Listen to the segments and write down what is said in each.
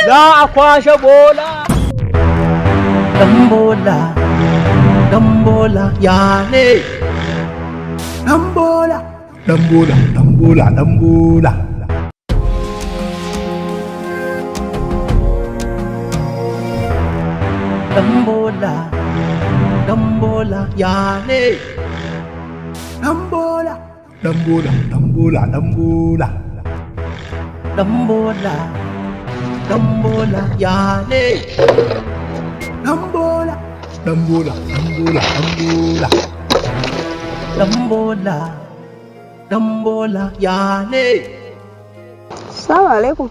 Za a kwashe bola. Dan bola, dan bola, ya ne? Dan bola, Dan bola, dan bola, dan bola. Dan bola, dan bola, ya ne? Dan bola, dan bola, dan bola, dan bola. Dan bola, dan bola, ya ne? Dan bola, dan bola, dan bola, dan bola. Dan bola, dan bola, ya ne? Assalamu alaikum.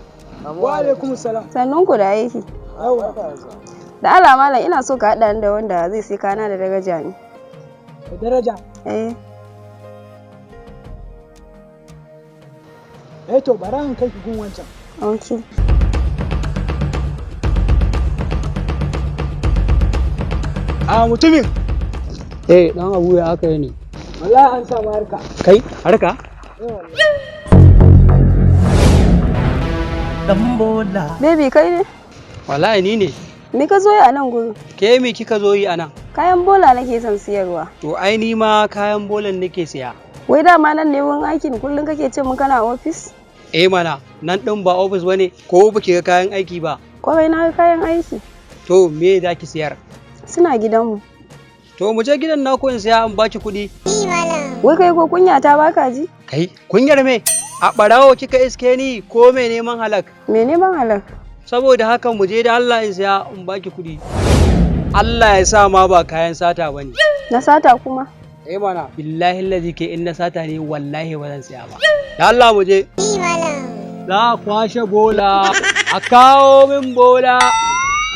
Wa alaikum salam. Sannun ku da aiki. Da Allah malam, ina so ka haɗa ni da wanda zai sai kana da daraja ne. Da daraja. Eh. Eh to, bara an kai ki gun wancan. Okay. A mutumin. Eh, dan Abu, ya aka yi ne? Wallahi an samu harka. Kai, harka? Dan bola, Baby, kai ne? Wallahi ni ne. Me ka zo yi a nan gurin? Ke me kika zo yi anan? Kayan bola nake son siyarwa. To ai ni ma kayan bolan nake siya. Wai dama nan ne wurin aikin, kullum kake ce mun kana ofis? Eh mana, nan din ba ofis bane, ko ba ki ga kayan aiki ba? Kwarai na ga kayan aiki. To me za ki siyar? Suna gidanmu. To mu je gidan naku in siya in baki kuɗi. Wai kai, ko kunya ta baka ji? Kai, kunyar me? A ɓarawo kika iske ni ko mai neman halak? Me neman halak? Saboda haka mu je da Allah in siya in baki kuɗi. Allah ya sa ma ba kayan sata bane. Na sata kuma? Eh mana, billahi lazi ke in na sata ne wallahi ba zan siya ba. Da Allah mu je. Za a kwashe bola, a kawo min bola.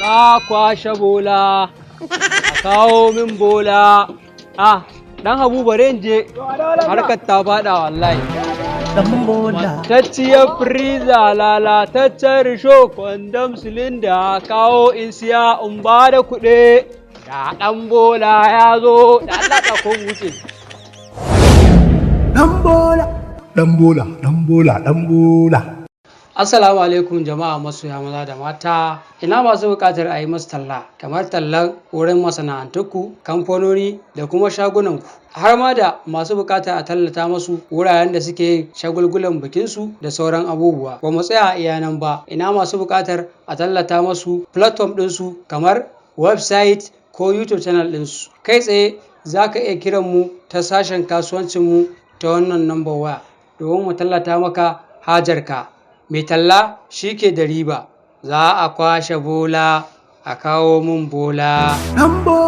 Za a kwashe bola, a kawo min bola. Ah, dan Habu, bare in je. Harkar ta faɗa wallahi. Dan bola, Tacciyar freezer, lalataccen risho, kwandon silinda, kawo in siya in ba da kuɗi. Da ɗan bola ya zo, da Allah ka ko wuce. Dan bola, dan bola, dan bola, dan bola. Assalamu alaikum jama'a masoya maza da mata. Ina masu buƙatar a yi masu talla, kamar tallan wurin masana'antunku, kamfanoni da kuma shagunanku. Har ma da masu buƙatar a tallata masu wuraren da suke yin shagulgulan bikinsu da sauran abubuwa. Ba mu tsaya a iya nan ba, ina masu buƙatar a tallata masu platform ɗinsu kamar website ko YouTube channel ɗinsu. Kai tsaye za ka iya kiran mu ta sashen kasuwancinmu ta wannan number waya domin mu tallata maka hajarka. Mai talla shi ke da riba. Za a kwashe bola, a kawo mun bola. Dan bola.